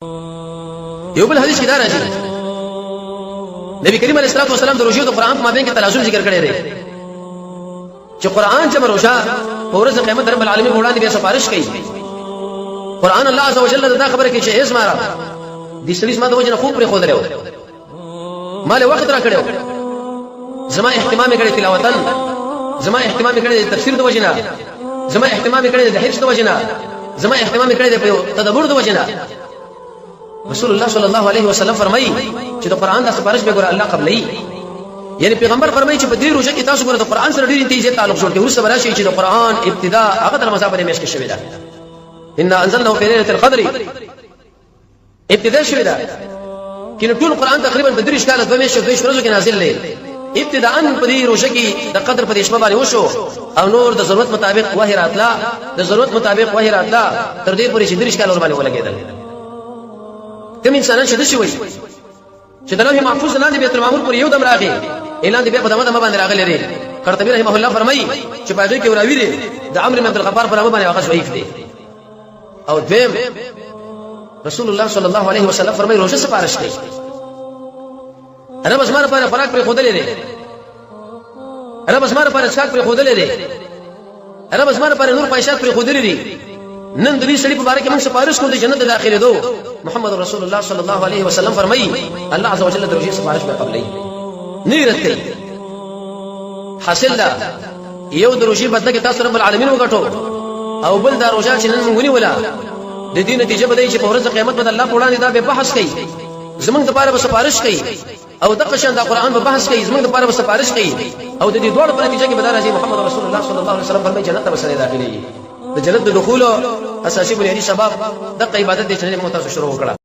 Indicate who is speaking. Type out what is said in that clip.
Speaker 1: یو بل حدیث کې دا راځي، نبی کریم علیه الصلاه والسلام د روزې د قرآن په مابین کې تلازم ذکر کړی دی چې قرآن چې روزه په ورځ قیامت رب العالمین وړاندې بیا سفارش کوي. قرآن الله عز وجل دا خبره کوي چې ای زما رب، دې سړي زما د وجې نه خوب پرې ښودلی و، ما له وخت را کړی، زما اهتمام یې کړی تلاوتن، زما اهتمام یې کړی د تفسیر د وجې نه، زما اهتمام یې کړی د حفظ د وجې نه، زما اهتمام یې کړی د تدبر د وجې نه. رسول الله صلی الله علیه وسلم فرمایي چې د قرآن د سفارش به ګوره الله قبلوي. یعنی پیغمبر فرمایي چې په دې روزه کې تاسو ګوره د قرآن سره ډېر انتهایی تعلق جوړ کړئ. وروسته به راشي چې د قرآن ابتدا هغه د رمضان په میاشت کې شوې ده. انا انزلناه في ليله القدر ابتدا شوې ده. کله ټول قرآن تقریبا په 23 کاله 2 میاشتې 22 ورځو کې نازل دی. ابتداء په دې روزه کې د قدر په دې شپه باندې وشو او نور د ضرورت مطابق وحی راتله، د ضرورت مطابق وحی راتله تر دې پورې چې 23 کاله ور باندې ولګېدل. کوم انسانان چې داسې وایي چې د لوح محفوظ لاندې بیت المعمور پورې یو دم راغی، اعلان دی بیا په دمه دمه باندې راغلی دی. قرطبي رحمه الله فرمایي چې په هغې کې راوي دی د عمرو بن عبد الغفار په نامه باندې، هغه ضعیف دی. او دویم رسول الله صلی الله علیه وسلم فرمایي روزه سفارش کوي، رب زما لپاره خوراک پرې ښودلی دی، رب زما لپاره څښاک پرې ښودلی دی، رب زما لپاره نور خواهشات پرې ښودلي دي. نن د دې سړي په باره کې موږ سفارش کوو د جنت د داخلېدو. محمد رسول الله صلی الله علیه وسلم فرمایي الله عز وجل د روژې سفارش به قبلوي، نه رد کوي. حاصل دا یو د روژې بدله کې تاسو رب العالمین وګټو، او بل دا روژه چې نن موږ ونیوله د دې نتیجه به دی چې په ورځ قیامت به د الله په وړاندې دا به بحث کوي، زمونږ دپاره به سفارش کوي، او دغه شان دا قرآن به بحث کوي، زمونږ دپاره به سفارش کوي، او د دې دواړو په نتیجه کې به دا راځي. محمد رسول الله صلی الله علیه وسلم فرمایي جنت ته به سړی داخلېږي. د جنت د دخول اساسي بنیادي سبب دغه عبادت دی چې نن موږ تاسو شروع وکړه.